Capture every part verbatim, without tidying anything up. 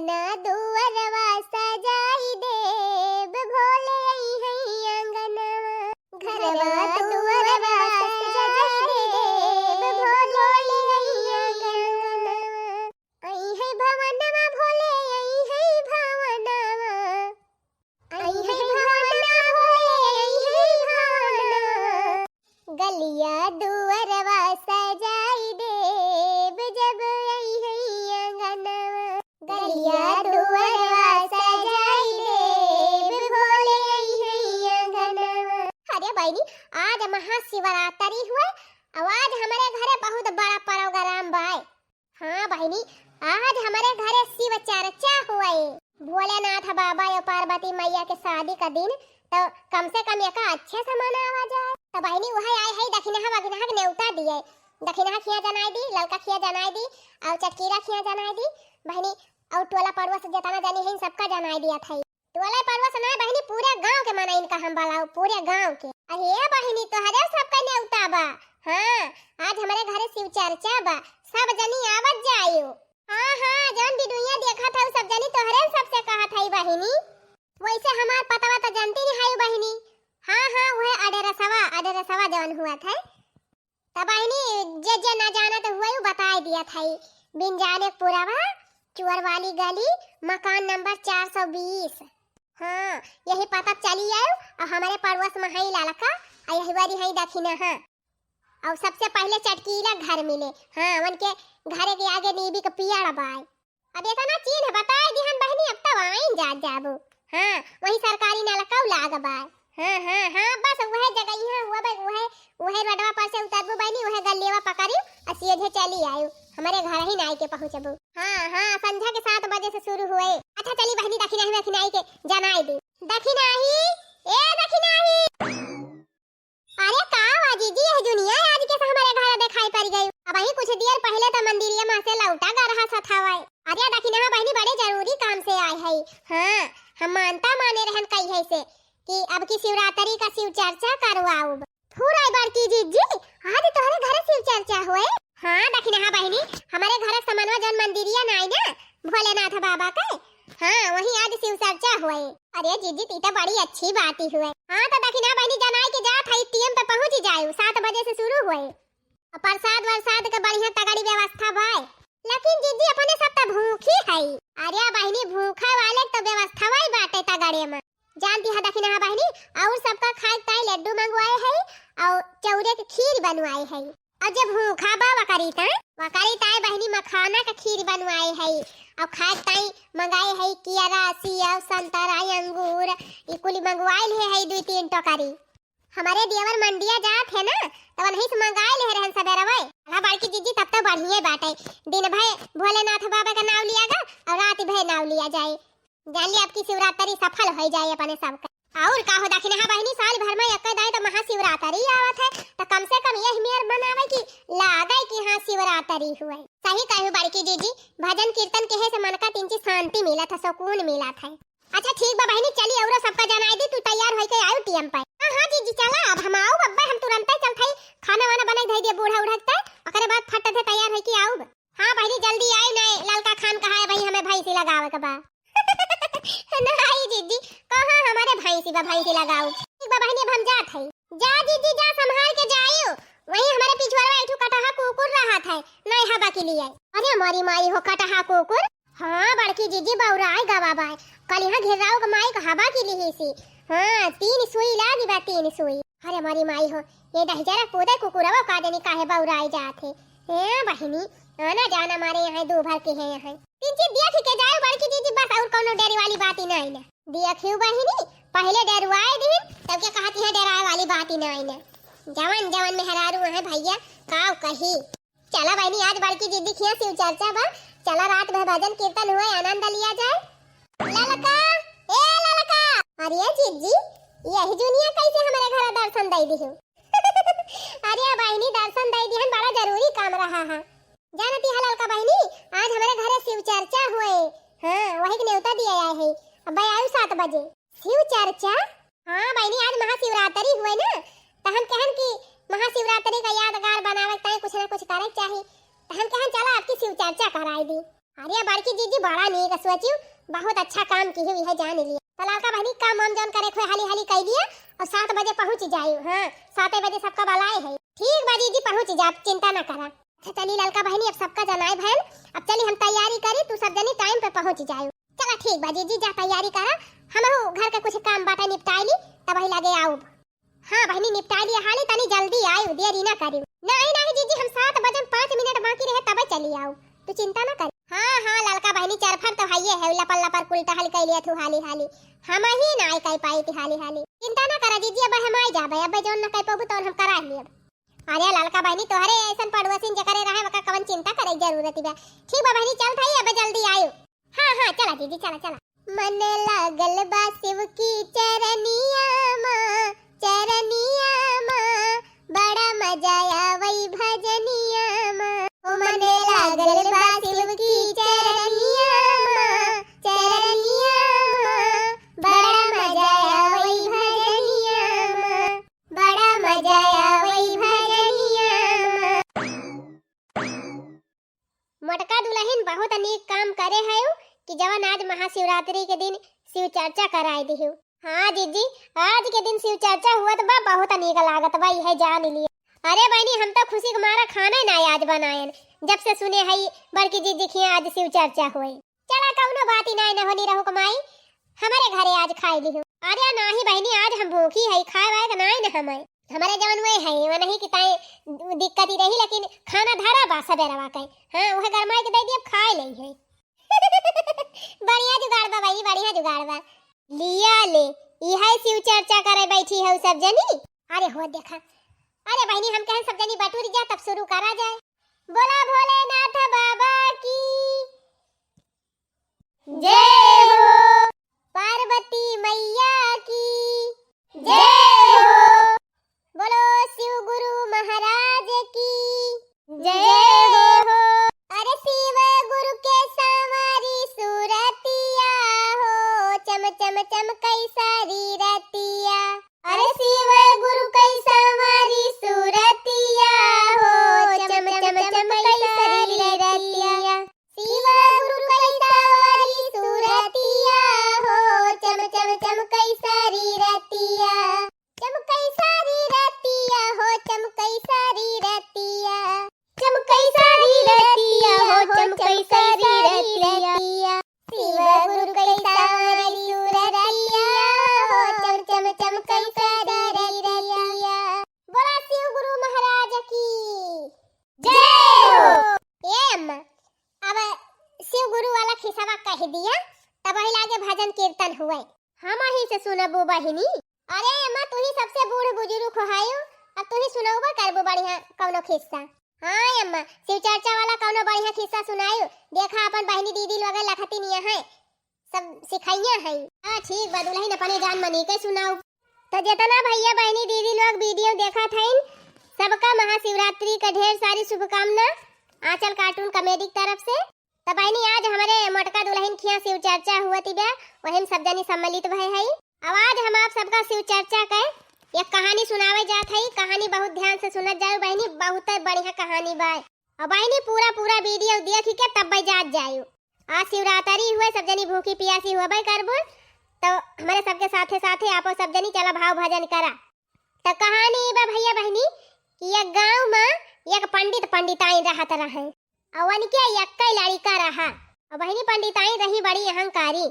ना दुअरवा सजाई देब, भोले अइहैं अंगनवा। घरवा दुअरवा सजाई देब, भोले अइहैं अंगनवा। अइहैं भवनवा भोले, अइहैं भवनवा। अइहैं भवनवा भोले, अइहैं भवनवा। गलिया दुअरवा सजाई देब, जब अइहैं अंगनवा। गलिया दुअरवा सजाई देब, भोले अइहैं अंगनवा। अरे बहिनी, आज महाशिवरात्रि हुए, अउ आज हमरे घरे बहुत बड़ा program बाय। हाँ बहिनी, आज हमरे घरे शिव चर्चा हुए। भोलेनाथ बाबा अउ पार्वती मैया के शादी का दिन, तो कम से कम एका अच्छे से मनावा जाए। तो बहिनी, उहै आए है दखिनहा वखिनहा के नेउता दिए। दखिनहा खिया जनाई दी, ललका खिया जनाई दी, अउ चटकीरा खिया जनाई दी बहिनी। अउ टोला पड़ोस जेतना जनी है, सबका जनाई दिया था। टोला पड़ोस ना बहिनी, पूरे गांव के मनइन का हम बलाऊ, पूरे गांव के। अरे बहिनी, तोहरे सबका नेउता बा। हाँ, आज हमरे घरे शिव चर्चा बा, सब जनी आवत जाइयो। हाँ हाँ, जौन वीडियो देखत हऊ, सब जनी तोहरे सबसे कहत हई बहिनी। वैसे हमार पतवा तो जानती नहीं हई बहिनी। हाँ हाँ, उहै अडेरसवा, अडेरसवा जौन हुआ था। त बहिनी, जे जे ना जानत हुए, उ बताए दिया था। बिंजाने पुरवा, चुअर वाली गली, मकान नंबर चार सौ बीस। हाँ, यही पता चली आयो। अउ हमरे पड़ोस में हई ललका, अउ यही बारी हई दखिनहा। अउ सबसे पहिले चटकीला घर मिले। हाँ, उनके घरे के आगे नीबी के पियाड़ बाय। अब एतना चीन्ह बताए दिहन बहिनी, अब तब आइन जात जाबो। हाँ, वही सरकारी नलकौ लाग बाय। हाँ हाँ हाँ, बस उहै जगहिया हुआ बे, उहै, उहै रोडवा पर से उतरबो बहिनी, उहै गल्लीवा पकड़ी अउ सीधे चली आयु। हमरे घर ही नाई के पहुँचबो। हाँ हाँ, संझा के सात बजे से शुरू हुए। अच्छा चली बहिनी, दखिनही वखिनही के जनाई दी। दखिनही, ए दखिनही। अरे का हुआ जीजी, यह दुनिया आज कैसे हमरे घर देखाई पड़ गई? अबहीं कुछ देर पहिले तो मंदिरिया में से लौटा गा रहा सथावाए। अरे दखिनहा बहिनी, बड़े जरूरी काम से आए है। हाँ, हम मानता माने रहन कही है से कि अब की शिवरात्रि का शिव चर्चा करवाउब। फुर आई बड़की जीजी, आज तोहरे घर शिव चर्चा हुए? हाँ दखिनहा बहिनी, हमरे घर के समनवा जौन मंदिरिया नाई ना, भोलेनाथ बाबा के, हाँ, वहीं आज शिव चर्चा हुए। अरे जीजी, ई तो बड़ी अच्छी बात ही हुए। हाँ, तो दखिनहा बहिनी जनाई के जात है, टीएम पे पहुँच जायु, सात बजे से शुरू हुए। अउ प्रसाद वरसाद के बढ़िया तगड़ी व्यवस्था बाय। लेकिन जीजी, अपने सब तो भूखी है। अरे बहिनी, भूखे वाले तो व्यवस्था ही बाटे तगड़े में। जानती है दखिनहा बहिनी, अउर सबका खाए ताई लड्डू मंगवाए है अउ चौरे के खीर बनवाए है। अउ जब भूखा बा वकरी ताई, वकरी ताई बहिनी मखाना के खीर बनवाए है। अउ खाए ताई मंगाए है कियरा, सेव, संतरा, अंगूर, ई कुली मंगवाए ले है दुई तीन टोकरी। हमरे देवर मंडिया जात है ना, तो वहीं से मंगाए ले रहन सबेरवे। अला बड़की जीजी, तब तो बढ़िया बाटे, दिन भर भोलेनाथ बाबा का नाव लिया गा अउ रात भर नाव लिया जाए। जान ली, अब की शिवरात्रि सफल होइ जाए अपने सबका। अउर का हो दखिनहा बहिनी, साल भर में एक दाई तो महाशिवरात्रि आवत है, तो कम से कम यह मेर मनावे कि लागे कि हाँ शिवरात्रि हुए। सही कहू बड़की जीजी, भजन कीर्तन केहे से मन का तिंची शांति मिलत है, सुकून मिलत है। अच्छा ठीक बा बहिनी, चली अउरो सबका जनाई दी, तू तैयार होइके आयु टीएम पे। हाँ हाँ जीजी चला, अब हम आउब, अब्बे हम तुरंते चलत हई, खाना वाना बनाई धई दिया बूढ़ा उढ़ा के, ओकरे बाद फट से तैयार होइके आउब। हाँ बहिनी, जल्दी आई ना, ललका खान कहा है भाई, हमें भैंसी लगावे के बा। नहीं जीजी, कहाँ हमारे भैंसी बा, भैंसी लगाऊ। ठीक बा बहिनी, अब हम जात हई। जा जीजी जा, संभाल के जाइयो। वहीं हमारे पिछुआरवा एक ठो कटहा कुकुर रहत है, नहीं हवा के लिए। अरे मोरी माई हो, कटहा कुकुर। हाँ बड़की जीजी, बौराई गवा बाय। कल यहाँ घेराऊ के माई का हवा के लिए सी। हाँ, तीन सुई लागी बा, तीन सुई। अरे मोरी माई हो, ये दहिजरा कूदे कुकुरवा का जानी काहे बौराई जात है। ए बहिनी, आना जाना मारे यहाँ दो भर के है यहाँ। तीन चीज देख के जाओ बड़की जीजी, बस अउर कौनो डरे वाली बात ही नहीं ना। देखियो बहिनी, पहिले डरवाए दिन, तब के कहत यहाँ डराए वाली बात ही नहीं ना। जवन जवन मेहरारू है भैया, काव कही। चला बहिनी, आज बड़की जीजी खिया शिव चर्चा बा, चला रात भर भजन कीर्तन हुए, आनंद लिया जाए। ललका, ए ललका। अरे जीजी, यही जुनिया कैसे हमारे घर दर्शन दे दिहु? अरे बहिनी, दर्शन दे दिहन, बड़ा जरूरी काम रहा है। जानती है ललका बहिनी, आज हमारे घरे शिव चर्चा हुए। हाँ, वही के न्योता दिया आए है। अब आयु सात बजे। शिव चर्चा? हाँ बहिनी, आज महाशिवरात्रि हुए ना, तो हम कहन कि महाशिवरात्रि का यादगार बनावे के ताई कुछ ना कुछ करे के चाही। तो हम कहन चला आपकी शिव चर्चा कराई दी। अरे बड़की जीजी, बड़ा नीक सोचिउ, बहुत अच्छा काम किहु, इहे जान लिया। त ललका बहिनी, काम वाम जौन करे खोए हाली हाली कइ लिया अउर सात बजे पहुँच जाइउ। हाँ, साते बजे सबका बलाए है। ठीक बा जीजी, पहुँच जाब, चिंता ना करा। अच्छा चली ललका बहिनी, अब सबका जनाए भयल, अब चली हम तैयारी करी, तू सब जनी टाइम पे पहुँच जाइउ। चला ठीक बा जीजी, जा तैयारी करा, हमहू घर के कुछ काम बाटे निपटाइ ली, तबही लगे आउब। हाँ बहिनी, निपटाइ लिया हाली, तनी जल्दी आइउ, देरी ना करिउ। नाहीं नाहीं जीजी, हम सात बजन पाँच मिनट बाकी रहे तबे चली आउब, तू चिंता ना करी। हाँ हाँ ललका बहिनी, चरफर तो हइये है, लपर लपर कुल टहल कइ लिया थू हाली हाली, हमही नाहीं कइ पाई थी हाली हाली। चिंता ना करा जीजी, अब हम आइ जाबे, अब जौन ना कइ पउबू तौन हम कराइ लेब। अरे ललका बहिनी, तोहरे अइसन पड़ोसिन जेकरे रहे, ओका कवन चिंता करे के जरूरत बा। ठीक बा बहिनी, चलत हई, अबे जल्दी आइउ। हाँ हाँ, चला जीजी, चला चला। मन लागल बा शिव की चरनिया मा, चरनिया मा, बड़ा मजा आवै भजनिया मा। ओ मन लागल बा शिव की चरनिया मा, चरनिया मा, बड़ा मजा आवै भजनिया मा। बड़ा मजा आवै भजनिया मा। मोटका दुलहिन बहुत नीक काम करे हयू कि जवन आज महाशिवरात्रि के दिन शिव चर्चा कराए दिहू। हाँ जीजी, आज के दिन शिव चर्चा हुअत बा, बहुत नीक लागत बा, इहे जान लिया। अरे बहिनी, हम तो खुशी के मारा खाना ही ना आज बनायन, जब से सुने हई बड़की जीजी खिया आज शिव चर्चा होई। चला, कउनो बात ही नाई न होनी रहू कमाई, हमरे घरे आज खाइ लिहू। अरे नाहीं बहिनी, आज हम भूखी हई, खाए वाए के नाई न हमें। हमरे जवन वे है, वो नहीं कि ताई दिक्कत ही रही, लेकिन खाना धरा बा सबेरवा के। हाँ, उहे गरमाई के दे दिए, अब खाए ले है। बढ़िया जुगाड़ बा भाई, बढ़िया जुगाड़ बा। लिया ले, इहे शिव चर्चा करे बैठी है सब जनी। अरे हो देखा, अरे बहिनी, हम कहन सब जनी बटुर जा, तब शुरू करा जाए। बोला भोलेनाथ बाबा की जय हो। पार्वती मैया की जय हो। बोलो शिव गुरु महाराज की जय हो। अरे शिव गुरु के सांवरी सूरतिया हो, चम चम चमकै सारी रतिया। अरे शिव गुरु कै सांवरी सूरतिया हो, चम चम चमकै सारी रतिया। शिव गुरु कै सांवरी सूरतिया हो, चम चम चमकै सारी रतिया। चमकै सारी रतिया हो, चमकै सारी रतिया। चमकै सारी रतिया हो, चमकै सारी रतिया। शिव गुरु कै सांवरी सूरतिया हो, चम चम चमकै सारी रतिया। बोला शिव गुरु महाराज की जय हो। ए अम्मा, अब शिव गुरु वाला खिस्सा कहि दिया, तबही लागे भजन कीर्तन हुए। हमही से सुनबू बहिनी। अरे अम्मा, तू ही सबसे बूढ़ बुजुर्ग हो हायू, अब तू ही सुनौबा करबू बढ़िया कौनो खिस्सा। हाँ अम्मा, शिव चर्चा वाला कौनो बढ़िया खिस्सा सुनायू। देखा अपन बहिनी दीदी लोग लखती निया है, सब सिखाइया है। हाँ ठीक बा दुलहिन, अपने जान मनी के सुनाऊ। तो जितना भैया बहिनी दीदी लोग वीडियो देखत हईन, सबका महाशिवरात्रि का ढेर सारी शुभकामना आंचल cartoon comedy की तरफ से। त बहिनी, आज हमरे मोटका दुलहिन खिया शिव चर्चा हुअत बा, वही में सब जनी सम्मिलित भए हई। अब आज हम आप सबका शिव चर्चा के एक कहानी सुनावे जात हई। कहानी बहुत ध्यान से सुनत जाऊ बहिनी, बहुत बढ़िया कहानी बा। और बहिनी, पूरा पूरा वीडियो देख के तब जात जायू। आज शिवरात्रि हुए, सब जनी भूखी पियासी हुए करबू, तो हमरे सबके साथे साथे आपो सब जनी चला भाव भजन करा। त कहानी ई बा भैया बहिनी कि एक गाँव में एक पंडित पंडिताइन रहत रहे। अउ उनके एक्कै लड़िका रहा। अउ बहिनी पंडिताइन रही बड़ी अहंकारी,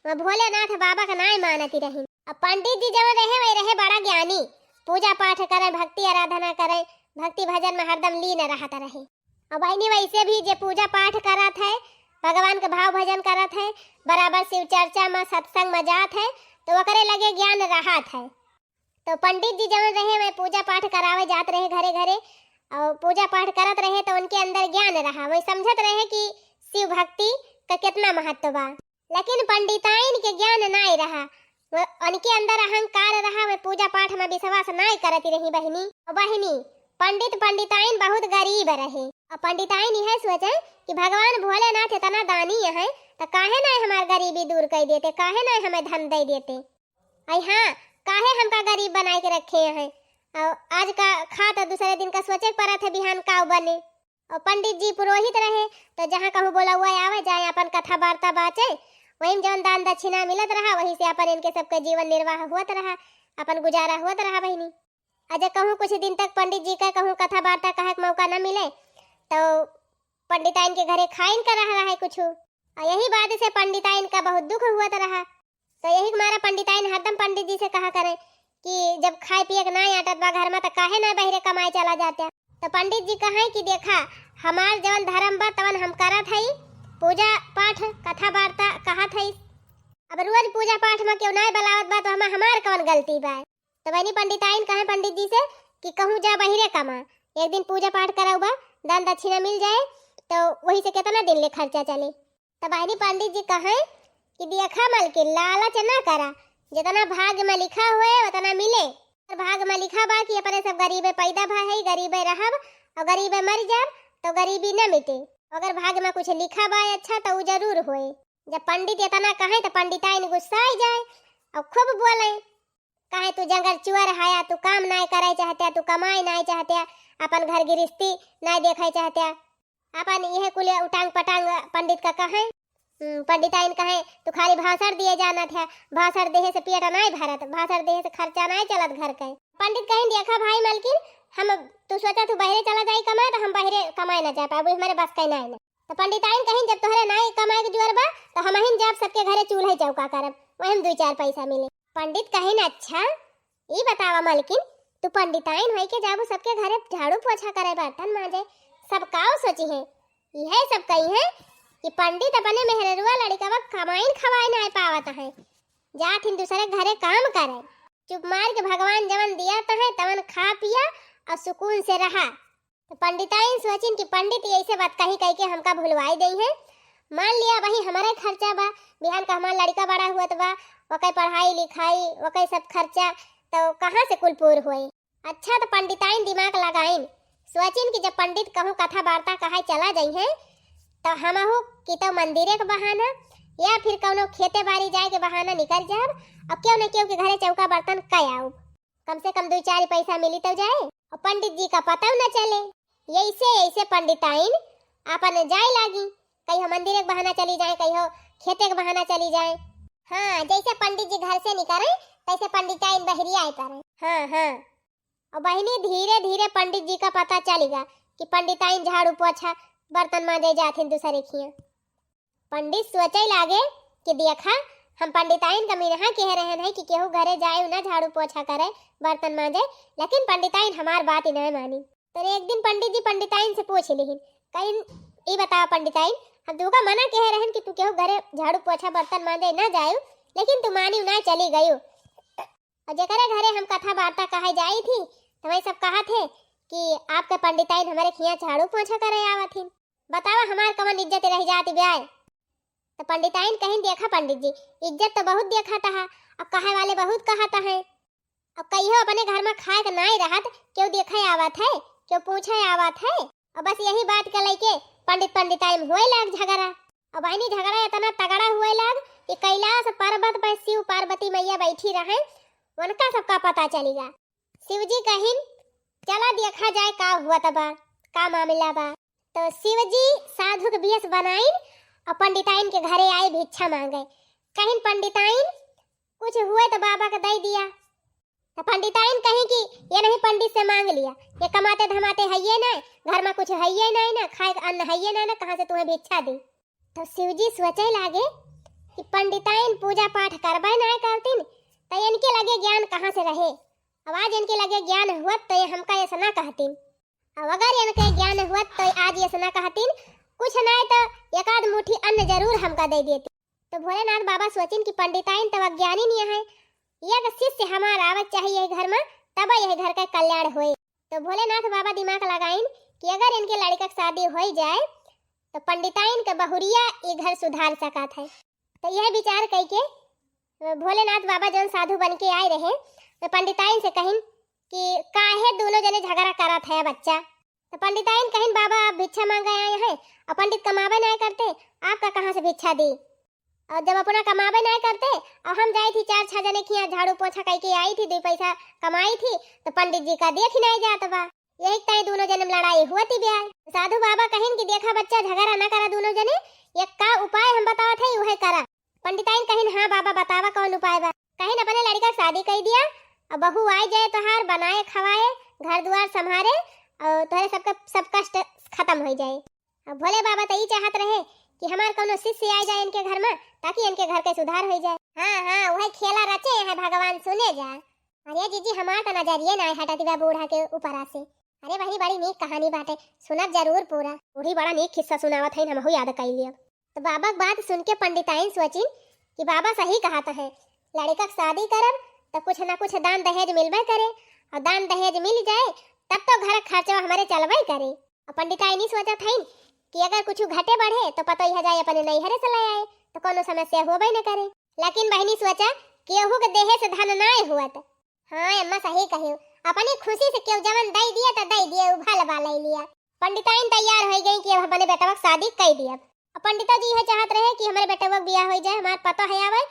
वो भोलेनाथ बाबा का नाय मानती रही। अब पंडित जी जवन रहे वही रहे बड़ा ज्ञानी, पूजा पाठ करे, भक्ति आराधना करे, भक्ति भजन में हरदम लीन रहत रहे। अउ बहिनी वैसे भी जे पूजा पाठ करत है, भगवान के भाव भजन करत है, बराबर शिव चर्चा में सत्संग में जात है, तो ओकरे लगे ज्ञान रहत है। तो पंडित जी जवन रहे, वह पूजा पाठ करावे जात रहे घरे घरे, और पूजा पाठ करत रहे, तो उनके अंदर ज्ञान रहा, वही समझत रहे कि शिव भक्ति का कितना महत्व बा। लेकिन पंडिताइन के ज्ञान नाय रहा, वो उनके अंदर अहंकार रहा, वह पूजा पाठ में विश्वास नाय करती रही बहिनी। और बहिनी, पंडित पंडिताइन बहुत गरीब रहे, और पंडिताइन यह सोचे कि भगवान भोलेनाथ इतना दानी है, तो काहे नाय हमार गरीबी दूर कर देते, काहे नाय हमें धन दे देते। आई हाँ, काहे हमका गरीब बनाए के रखे हैं? और आज का खा तो दूसरे दिन का सोचे के पड़त है बिहान का बने। और पंडित जी पुरोहित रहे, तो जहाँ कहूँ बोलौआ आवे, जाए, अपन कथा वार्ता बाचे, वही में जौन दान दक्षिणा मिलत रहा, वही से अपन इनके सबके जीवन निर्वाह होत रहा, अपन गुजारा होत रहा बहिनी। अ जे कहूँ कुछ दिन तक पंडित जी का कहूँ कथा वार्ता कहे के मौका न मिले, तो पंडिताइन के घरे खाइन का रह रहा है कुछ। और यही बाद से पंडिताइन का बहुत दुख हुआ तो रहा। तो यही के मारा पंडिताइन हरदम पंडित जी से कहा करे कि जब खाए पिए के ना आटत बा घर में, तो काहे ना बहिरे कमाए चला जाते। तो पंडित जी कहे कि देखा, हमार जवन धर्म बा तवन हम करत हई, पूजा पाठ, कथा वार्ता कहत हई। अब रोज पूजा पाठ में केहू ना बलावत बा, तो हमा-, हमार कवन गलती बा? तो बहिनी पंडिताइन कहे पंडित जी से कि कहूँ जा बहिरे कमा, एक दिन पूजा पाठ करौबा, दान दक्षिणा मिल जाए, तो वही से कितना दिन ले खर्चा चले। तो बहिनी पंडित जी कहे कि देखा मलकिन, लालच ना करा, जितना भाग्य में लिखा हुए उतना मिले। अगर भाग्य में लिखा बा कि अपने सब गरीबे पैदा भा है, गरीबे रहब और गरीबे मर जाब, तो गरीबी न मिटे। अगर भाग्य में कुछ लिखा बा अच्छा, तो उ जरूर होए। जब पंडित इतना कहे, तो पंडिताइन गुस्साई जाए और खूब बोले, काहे तू जंगर चुअर हया, तू काम नाय करे चाहत्या, तू कमाए नाय चाहत्या, अपन घर गिरस्ती नाय देखे चाहत्या, अपन इहे कुल उटांग पटांग पंडित का कहे। हम्म, पंडिताइन कहे, तू खाली भाषण दिए जानत है, भाषण देहे से पेट नाय भरत, भाषण देहे से खर्चा नाय चलत घर के। पंडित कहिन, देखा भाई मलकिन, हम, तू सोचा तू बहरे चला जाई कमाए, तो हम बहरे कमाए ना जा पाबू, हमारे बस के नाय ना। तो पंडिताइन कहिन, जब तोहरे नाय कमाए के जुअर बा, तो हमहिन जाब सबके घरे चूल्हे चौका करब, वही में दुई चार पैसा मिले। पंडित कहिन, अच्छा, ई बतावा मलकिन, तू पंडिताइन होई के जाबू सबके घरे झाड़ू पोछा करे, बर्तन मांजे, सब काव सोची है? यह सब कही है कि पंडित अपने मेहररुआ लड़िकवा कमाइन खवाए नाय पावत है, जात हिन दूसरे घरे काम करे। चुप मार के भगवान जवन दिया तहे तवन खा पिया और सुकून से रहा। तो पंडिताइन सोचिन कि पंडित ऐसे बात कही कही के हमका भुलवाई देई हैं। मान लिया वही हमारा खर्चा बा, बिहान का हमार लड़िका बड़ा हुआ तो बा, ओके पढ़ाई लिखाई, ओके सब खर्चा, तो कहाँ से कुल पूर होए? अच्छा, तो पंडिताइन दिमाग लगाइन, सोचिन कि जब पंडित कहूँ कथा वार्ता कहे चला जाई हैं, तो हमहू कि तो मंदिरे के बहाना या फिर कौनो खेते बाड़ी जाए के बहाना निकल जाब, और केहू न केहू के घरे चौका बर्तन कय आउब। कम से कम दुई चार पैसा मिली तो जाए, और पंडित जी का पता न चले। ऐसे, ऐसे पंडिताइन आपन जाए लागी, कहियो मंदिर के बहाना चली जाए, कहियो खेते के बहाना चली जाए। हाँ, जैसे पंडित जी घर से निकले, तैसे पंडिताइन बहरी आए पड़े। हाँ, हाँ। और बहिनी, धीरे धीरे पंडित जी का पता चलिगा कि पंडिताइन झाड़ू पोछा बर्तन मांजे जाथिन दूसरे खिया। पंडित सोचे लागे कि देखा, हम पंडिताइन का मिनहा कह रहे हैं कि केहू घरे जाए ना झाड़ू पोछा करे, बर्तन मांजे, लेकिन पंडिताइन हमार बात ही नहीं मानी। तो एक दिन पंडित जी पंडिताइन से पूछ लिहिन, कहिन, "ई बतावा पंडिताइन, हम तुमका मना कह रहे हैं कि तू केहू घरे झाड़ू पोछा बर्तन मांजे ना जायू, लेकिन तू मानी ना चली गयू।" और जेकरे घरे हम कथा वार्ता कहे जाई थी, तो वही सब कहा थे कि आपके पंडिताइन हमारे खिया झाड़ू पोछा करे आवत ही। बतावा, हमार कवन इज्जत रह जात ब्याय? तो पंडिताइन कहिन, देखा पंडित जी, इज्जत तो बहुत देखा तहा, अब कहे वाले बहुत कहत हैं। अब कहियो अपने घर में खाए के नाई रहत, केहू देखे आवत है, केहू पूछे आवत है। और बस यही बात के लेके पंडित पंडिताइन में होए लाग झगड़ा। अब बहिनी, झगड़ा इतना तगड़ा हुए लाग कि कैलाश पर्वत पर शिव पार्वती मैया बैठी रहे, उनका सबका पता चलिगा। शिव जी कहिन, "चला देखा जाए का हुआ बा, का मामला बा।" तो शिव जी साधु के भेष बनाइन और पंडिताइन के घरे आए भिक्षा मांगे। कहिन, "पंडिताइन, कुछ हुए तो बाबा के दे दिया।" तो पंडिताइन कहिन कि "ये नहीं, पंडित से मांग लिया, ये कमाते धमाते हइये ना, घर में कुछ हइये ना, ना खाए के अन्न हइये ना, ना कहाँ से तुम्हें भिक्षा दी।" तो शिव जी सोचे लागे कि पंडिताइन पूजा पाठ करबे ना करतीन, तो इनके लगे ज्ञान कहाँ से रहे? अब आज इनके लगे ज्ञान हुअत तो ये हमका ऐसा ना कहतीन। अब अगर इनके ज्ञान हुअत तो आज ऐसा ना कहतीन, कुछ ना तो एक आध मुट्ठी अन्न जरूर हमका दे देती। तो भोलेनाथ बाबा सोचिन कि पंडिताइन तो अज्ञानी नहीं है, एक शिष्य हमार आवत चाहिए यही घर में, तब यही घर का कल्याण होए। तो भोलेनाथ बाबा दिमाग लगाइन कि अगर इनके लड़का के शादी हो जाए, तो पंडिताइन के बहुरिया ये घर सुधार सकत है। तो यह विचार कई के भोलेनाथ बाबा जौन साधु बन के आए रहे, तो पंडिताइन से कहिन कि "काहे दोनों जने झगड़ा करत है बच्चा?" तो पंडिताइन कहिन, "बाबा, आप भिक्षा मांगे आए हैं और पंडित कमावे ना करते, आपका कहाँ से भिक्षा दी? और जब अपना कमावे ना करते और हम जाई थी चार छह जने के यहाँ झाड़ू पोछा कई के आई थी, दो पैसा कमाई थी, तो पंडित जी का देख ही नहीं जात बा।" यही ताई दूनो जने में लड़ाई हुआ थी ब्याह। साधु बाबा कहिन कि देखा बच्चा, झगड़ा ना करा दूनो जने, एक का उपाय हम बतावत है, उहे करा। पंडिताइन कहिन, हाँ बाबा, बतावा कौन उपाय बा। कहिन अपने लड़का के शादी कई दिया, और बहू आए जाए तोहार, बनाए खवाए, घर दुआर संभारे, और तोहरे सबके सब कष्ट खत्म हो जाए। अब भोले बाबा तो ई चाहत रहे कि हमार कौनो शिष्य आ जाए इनके घर में, ताकि इनके घर के सुधार हो जाए। हाँ हाँ, वही खेला रचे हैं भगवान, सुने जा। अरे जीजी, हमार तो नजरिए ना हटत बा बूढ़ा के ऊपरा से। अरे बहिनी, बड़ी नीक कहानी बाटे, सुनब जरूर पूरा। बूढ़ी बड़ा नीक खिस्सा सुनावत है, हमहू याद कई लियब। तो बाबा के बात सुन के पंडिताइन सोचिन कि बाबा सही कहत है, लड़का के शादी करब तो कुछ ना कुछ दान दहेज मिलबे करे, और दान दहेज मिल जाए तब तो घर के खर्चा हमारे चलबे करे। और पंडिताइन ई सोचत हइन कि अगर कुछ घटे बढ़े तो पतोहिया जाए अपने नैहरे से ले आए, तो कोनो समस्या होबे न करे। लेकिन बहिनी सोचा, केहू के देहे से धन नाय हुअत। हाँ अम्मा, सही कहियो, अपनी खुशी से केहू जवन दई दिए तो दई दिए, उ भल बा ले लिया। पंडिताइन तैयार हो गई कि अब अपने बेटवा के शादी कई दियब। अब पंडिता जी यह चाहत रहे कि हमारे बेटवा के बियाह हो जाए, हमार पतोह आवे,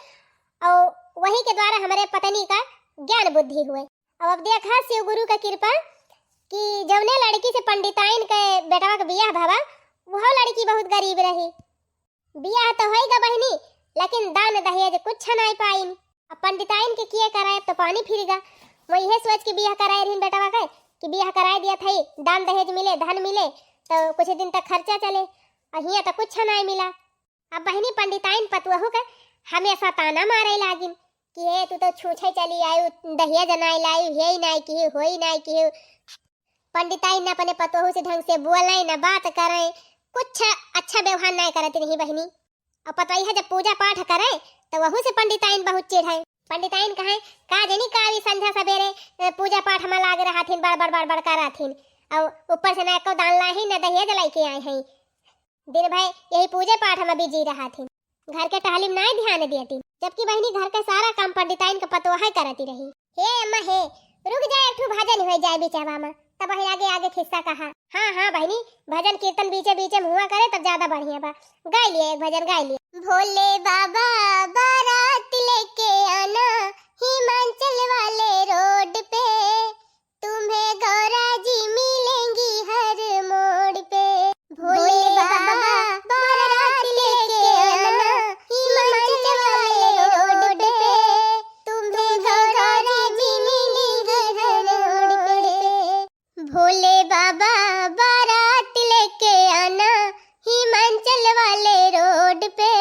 और वही के द्वारा हमारे पत्नी का ज्ञान बुद्धि हुए। अब, अब देखा शिव गुरु का कृपा कि जौने लड़की से पंडिताइन के बेटवा के बियाह भवा, वह लड़की बहुत गरीब रही। बियाह तो होइगा बहिनी, लेकिन दान दहेज कुछ नाई पाइन। अब पंडिताइन के किए कराए तो पानी फिरिगा। वो इहे सोच के बियाह कराए रहीन बेटवा के कि बियाह कराए दिया थई, दान दहेज मिले, धन मिले, तो कुछ दिन तक खर्चा चले। और हियाँ तो कुछ नाई मिला। अब बहिनी पंडिताइन पतुअहू के हमेशा ताना मारे लागिन कि "हे तू तो छूछे चली आयु, दहेज नाई लायु, हे नाई किहु, होई नाई किहु।" पंडिताइन न अपने पतोहू से ढंग से बोले, न बात करे, कुछ अच्छा व्यवहार नाई करत रही बहिनी। और पतोहिया जब पूजा पाठ करे तो वहू से पंडिताइन बहुत चिढ़े। पंडिताइन कहे, "का जनी का ई संझा सबेरे, ए, पूजा पाठ में लाग रहथिन, बड़ बड़ बड़ बड़ करथिन, और ऊपर से ना एको दान लाही, ना दहेज लेके आए हैं, दिन भर यही पूजे पाठ में बिजी रहथिन, घर के टहली में नाई ध्यान देती।" जबकि बहिनी घर के सारा काम पंडिताइन के पतोहे करती रही। हे अम्मा हे, रुक जा, एक ठो भजन हो जाए बिचवा में, तब वही आगे आगे खिस्सा कहा। हाँ हाँ बहिनी, भजन कीर्तन बीचे बीचे में हुआ करे तब ज्यादा बढ़िया बा। गाय लिए एक भजन, गाय लिए। भोले बाबा बारात लेके आना हिमाचल वाले रोड पे, तुम्हें गौरा जी मिलेंगी हर मोड़ पे। भोले बाबा बारात लेके आना हिमाचल वाले रोड पे, तुम्हें गौरा जी मिलेंगी हर मोड़ पे। भोले बाबा बारात लेके आना हिमाचल वाले रोड पे,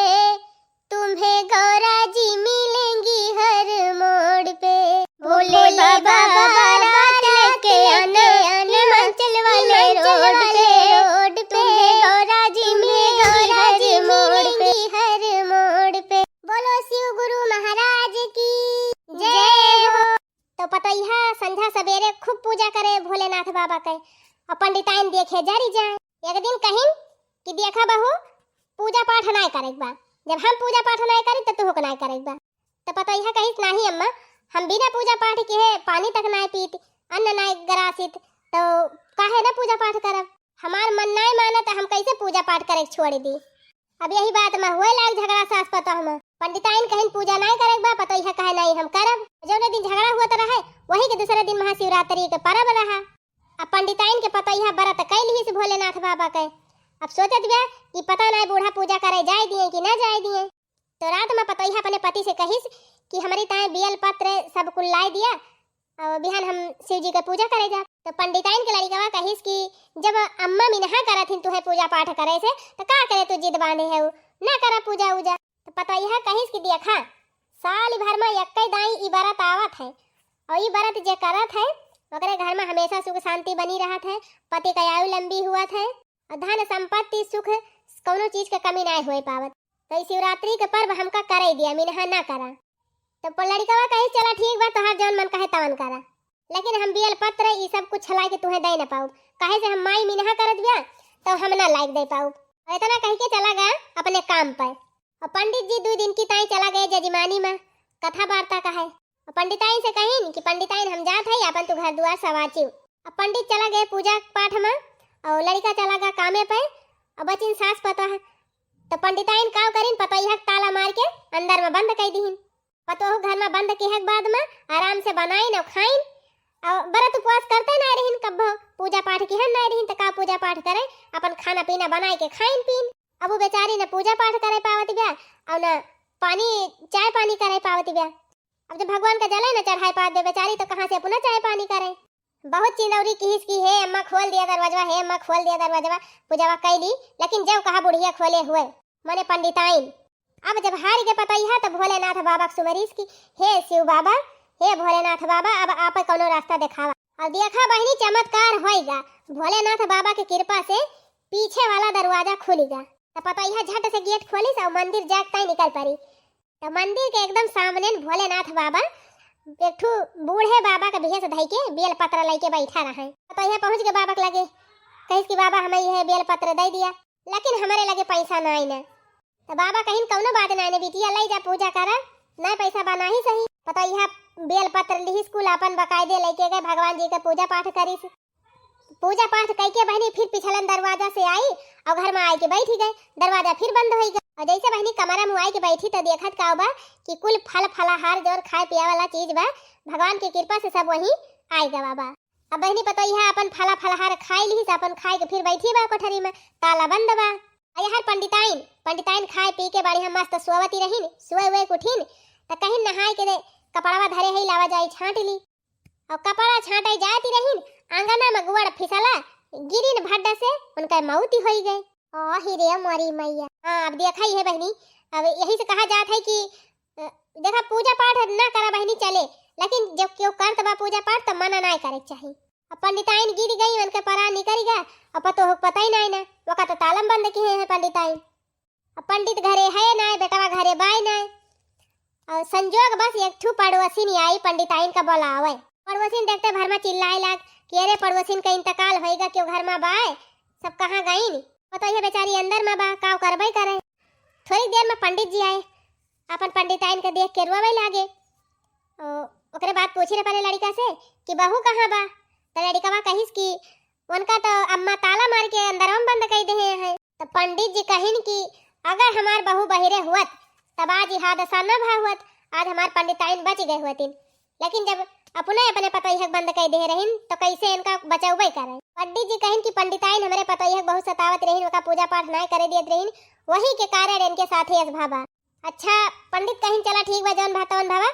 तुम्हें गौरा जी मिलेंगी हर मोड़ पे। भोले बाबा बारात लेके आना हिमाचल वाले रोड पे, तुम्हें गौरा जी मिलेंगी हर मोड़ पे। बोलो शिव गुरु महाराज की जय हो। तो पतोहिया संझा सबेरे खूब पूजा करे भोलेनाथ बाबा के, और पंडिताइन देखे जरी जाए। एक दिन कहिन कि "देखा बहू, पूजा पाठ नाय करे के बा, जब हम पूजा पाठ नाय करी तो तुहू के नाय करे के बा।" तो पतोहिया कहिस, "नाही अम्मा, हम बिना पूजा पाठ किहे पानी तक नाय पीत, अन्न नाय ग्रासित, तो काहे ना पूजा पाठ करब? हमार मन नाय मानत, हम कैसे पूजा पाठ करे के छोड़ दी?" अब यही बात में हुए लाग झगड़ा सास पतोह में। पंडिताइन कहिन, "पूजा नाय करे के बा," पतोहिया कहे, "नाही हम करब।" जौने दिन झगड़ा हुआ तो रहे, वही के दूसरे दिन महाशिवरात्रि के परब रहा। अब पंडिताइन के पतोहिया व्रत कैल ही से भोलेनाथ बाबा के। अब सोचत बिया कि पता नाय बूढ़ा पूजा करे जाए दिए कि ना जाए दिए। तो रात में पतोहिया अपने पति से कहिस कि "हमरी ताए बेल पत्र सब कुल लाए दिया, और बिहान हम शिव जी के पूजा करे जाब।" तो पंडिताइन के लड़िकवा कहिस कि "जब अम्मा मिनहा करत हिन तुहे पूजा पाठ करे से, तो का करे तू जिद बांधे है, ना करा पूजा उजा।" तो पतोहिया कहिस कि "देखा, साल भर में एक्के दाई ई व्रत आवत है, और ई व्रत जे करत है, ओकरे घर में हमेशा सुख शांति बनी रहत है, पति का आयु लंबी हुअत है, और धन संपत्ति सुख कौनो चीज के कमी नाय होए पावत। तो ई शिवरात्रि के पर्व हमका करे दिया, मिनहा ना करा।" तो प-, लड़िकवा कहिस, "चला ठीक बा, तोहार जौन मन कहे तवन करा, लेकिन हम बेल पत्र ई सब कुछ ला के तुहे दे न पाउब, काहे से हम माई मिनहा करत बिया, तो हम ना लायक दे पाउब।" और इतना कह के चला गया अपने काम पर। और पंडित जी दो दिन की ताई चला गए जजमानी में कथा वार्ता कहे। और पंडिताइन से कहिन कि "पंडिताइन हम जात है, अपन तू घर दुआर सवाचियो।" अब पंडित चला गए पूजा पाठ में, और लड़िका चला गया कामे पे, और बचिन सास पतोह। तो पंडिताइन काव करिन, पतोहिया के ताला मार के अंदर में बंद कर दीहिन। पतोहू घर में बंद किहे के बाद में आराम से बनाइन और खाइन, अब व्रत उपवास करते नाय रहिन, कब्बो पूजा पाठ किहन नाय रहिन, त का पूजा पाठ करे, अपन खाना पीना बनाए के खाइन पीन। अब उ बेचारी न पूजा पाठ करे पावत बिया, अउर न पानी, चाय पानी करे पावत बिया। अब जब भगवान का जले न चढ़ाए पावत बिया बेचारी, तो कहाँ से अपना चाय पानी करे? बहुत चिनौरी किहिस कि हे अम्मा खोल दिया दरवाजवा, हे अम्मा खोल दिया दरवाजवा, पूजावा कैली, लेकिन जब कहा बुढ़िया खोले हुए, मने पंडिताइन। अब जब हारि के पतइहा त भोलेनाथ बाबा के सुमरिस कि हे शिव बाबा, हे भोलेनाथ बाबा, अब आप कौनो रास्ता देखावा। अब देखा बहिनी चमत्कार होइगा, भोलेनाथ बाबा के कृपा से पीछे वाला दरवाजा खुलिगा। त पतइहा झट से गेट खोलिस अउर मंदिर जाके ताई निकल पड़ी। त मंदिर के एकदम सामने भोलेनाथ बाबा एक ठू बूढ़े बाबा के भेष धइ के बेल पत्र लइके बैठा रहे। पतइहा पहुँच के बाबा के लगे, कहिस कि बाबा हमें यह बेल पत्र दे दिया, लेकिन हमरे लगे पैसा नाई न। त बाबा कहिन कौनो बात नाई न बिटिया, लई जा पूजा करा, नाई पैसा बा नाहीं सही। पतइहा बेल पत्र लिहिस कुल अपन बकायदे लइके गए, भगवान जी के पूजा पाठ करिस। पूजा पाठ कइके बहिनी फिर पिछलन दरवाजा से आई अउर घर में आइके बैठी गए। दरवाजा फिर बंद होइ गए अउर जैसे बहिनी कमरा में आइके बैठी त देखत का बा कि कुल फल फलाहार जौन खाए पिए वाला चीज बा, भगवान की कृपा से सब वहीं आइ गवा बा। अब बहिनी पतोहिया अपन फला फलाहार खाइ लिहिस, अपन खाइके फिर बैठी बा कोठरी में, ताला बंद बा। अउर यहर पंडिताइन, पंडिताइन खाए पी के बढ़िया मस्त सोवती रहिन, सोए हुए उठिन त कहिन नहाए के दे कपड़वा धरे है, लावा जाई छाँट ली। अउर कपड़ा छाँटे जाती रहिन, आंगना में गोड़ फिसला, गिरिन भड्ड से उनका मौती होइ गए। ओ ही रे मोरी मैया। हाँ, अब देखा ही है बहिनी, अब यही से कहा जात है कि, अ, देखा पूजा पाठ ना करा बहिनी चले, लेकिन जब केहू करत बा पूजा पाठ त मना नाय करे के चाही। अब पंडिताइन गिर गई, उनके परा निकल गया, अब पतोह के पता ही नाय ना, ओका तो तालम बंद किहे है पंडिताइन। अब पंडित घरे है नाय, बेटवा घरे बाय नाय। अउर संजोग बस एक ठू पड़ोसिन आई पंडिताइन का बोलावे। पड़ोसिन देखते भर में चिल्लाए लाग कि अरे पड़ोसिन का इंतकाल होइगा, केहू घर में बाय, सब कहाँ गइन? पतोहिया बेचारी अंदर में बा, काव करबे करे। थोड़ी देर में पंडित जी आए, अपन पंडिताइन के देख के रोवे लागे। ओ, ओकरे बाद पूछी अपने लड़िका से कि बहू कहाँ बा? त लड़िकवा कहिस कि उनका तो अम्मा ताला मार के अंदरवा में बंद कइ देहे हैं। त पंडित जी कहिन कि अगर हमार बहू बहिरे हुअत, तब आज ई हादसा न भा हुअत, आज हमार पंडिताइन बच गए हुअतिन। लेकिन जब अपने अपने पतोहिया के बंद कइ देहे रहिन, तो कैसे इनका बचौबे करे? पंडित जी कहिन कि पंडिताइन हमरे पतोहिया के बहुत सतावत रहिन, ओका पूजा पाठ नाय करे दियत रहिन, वही के कारण इनके साथे अस भा बा। अच्छा, पंडित कहिन, "चला ठीक बा, जौन भा तौन भवा,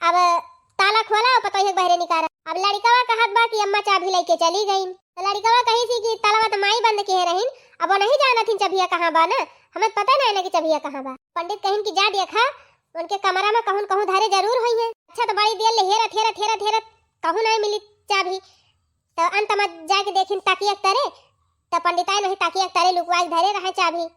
अब ताला खोला अउर पतोहिया के बहरे निकारा।" अब लड़िकवा कहत बा कि अम्मा चाभी लइके चली गइन। त लड़िकवा कहिस कि तालवा त माई बंद किहे रहिन, अब वो नहीं जानत हिन चभिया कहाँ बा ना, हमें पता नहीं ना कि चभिया कहाँ बा। पंडित कहिन कि जा देखा, उनके कमरा में कहूँ न कहूँ धरे जरूर होइहैं। अच्छा, त बड़ी देर ले हेरत, हेरत, हेरत, हेरत, कहूँ नहीं मिली चाभी। त अंत में जाके देखिन तकिया के तरे, त पंडिताइन वही तकिया के तरे लुकवाई के धरे रहे चाभी।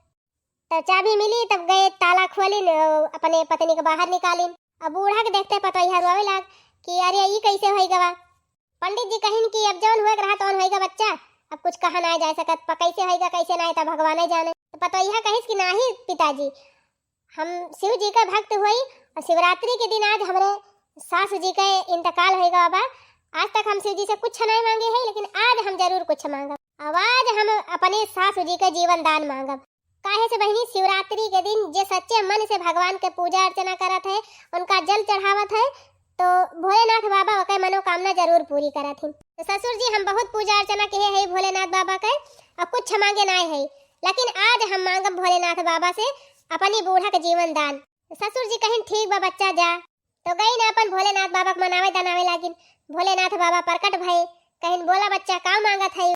तब चाभी मिली, तब गए ताला खोलिन, अ, अपने पत्नी के बाहर निकालिन। अब बूढ़ा के देखते पतोहिया रोवे लाग कि अरे ई कैसे होई गवा। पंडित जी कहिन कि अब जौन हुए के रहा तौन होई गा बच्चा, अब कुछ कहा ना जाए सकत, प-, कैसे होई गा कैसे ना, तब भगवान ही जाने। तो पतोहिया कहिस कि नाही पिताजी, हम शिव जी का भक्त हुई और शिवरात्रि के दिन आज हमरे सासू जी का इंतकाल होई गवा बा। आज तक हम शिव जी से कुछ नहीं मांगे हैं, लेकिन आज हम जरूर कुछ मांगब। अब आज हम अपने सासू जी का जीवन दान मांगब। काहे से बहिनी, शिवरात्रि के दिन जे सच्चे मन से भगवान के पूजा अर्चना करत है, उनका जल चढ़ावत है, तो भोलेनाथ बाबा ओकर मनोकामना जरूर पूरी करत हिन। तो ससुर जी, हम बहुत पूजा अर्चना किहे है भोलेनाथ बाबा के, और कुछ मांगे नाय है, लेकिन आज हम मांगब भोलेनाथ बाबा से अपनी बूढ़ा के जीवन दान। तो ससुर जी कहिन, "ठीक बा बच्चा, जा।" तो गई ना अपन भोलेनाथ बाबा के मनावे दनावे लागिन। भोलेनाथ बाबा प्रकट भए, कहिन, "बोला बच्चा, का मांगत है?"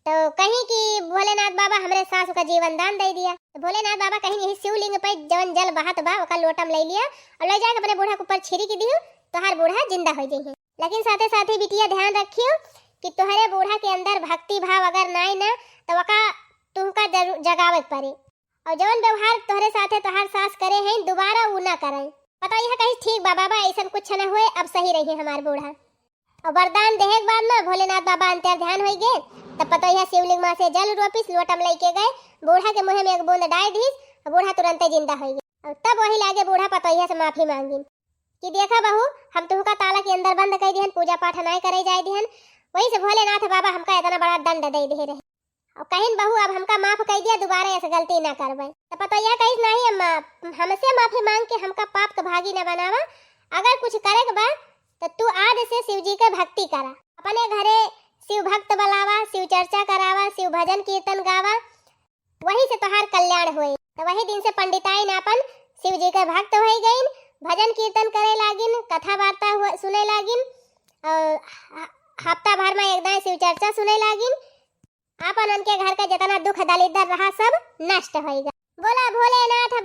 तो कहीं कि भोलेनाथ बाबा हमरे सासू का जीवन दान दे दिया। तो भोलेनाथ बाबा कहीं यही शिवलिंग पे जवन जल बहत बा ओका लोटा में ले लिया और ले जाके अपने बूढ़ा के ऊपर छिड़क दियो, तोहार बूढ़ा जिंदा हो जाइए। लेकिन साथे साथे बिटिया ध्यान रखियो कि तोहरे बूढ़ा के अंदर भक्ति भाव अगर नाय ना तो ओका तुमका जरू-, जगावे के पड़े। और जवन व्यवहार तोहरे साथे तोहार सास करे हैं दोबारा उ ना करें। पतोहिया कही, "ठीक बा बाबा, ऐसन कुछ न हुए, अब सही रही हमार बूढ़ा।" और वरदान देहे के बाद में भोलेनाथ बाबा अंतर ध्यान होई गए। तब पतोहिया शिवलिंग में से जल रोपिस, लोटा में लेके गए, बूढ़ा के मुंह में एक बूंद डाल दीस, और बूढ़ा तुरंते जिंदा होई गए। और तब वही लागे बूढ़ा पतोहिया से माफी मांगिन कि, "देखा बहू, हम तुहका ताला के अंदर बंद कर दिहन, पूजा पाठ नाय करे जाए दिहन, वही से भोलेनाथ बाबा हमका इतना बड़ा दंड दे दे रहे।" और कहिन, "बहू, अब हमका माफ कर दिया, दोबारा ऐसे गलती ना करबे।" तो पतोहिया कहिस, "नहीं अम्मा, हमसे माफी मांग के हमका पाप के भागी ना बनावा, अगर कुछ करे के बा तो तू आज से शिव जी के भक्ति करा, अपने घरे शिव भक्त बुलावा, शिव चर्चा करावा, शिव भजन कीर्तन गावा, वही से तोहार कल्याण होई। तो वही दिन से पंडिताइन आपन शिव जी के भक्त होई गईन, भजन कीर्तन करे लागिन, कथा वार्ता हुआ, सुने लागिन, और ह-, हफ्ता भर में एक दाएं शिव चर्चा सुने लागिन। आपन उनके घर के जितना दुख दलिद्दर रहा, सब नष्ट होई गए। बोला भोलेनाथ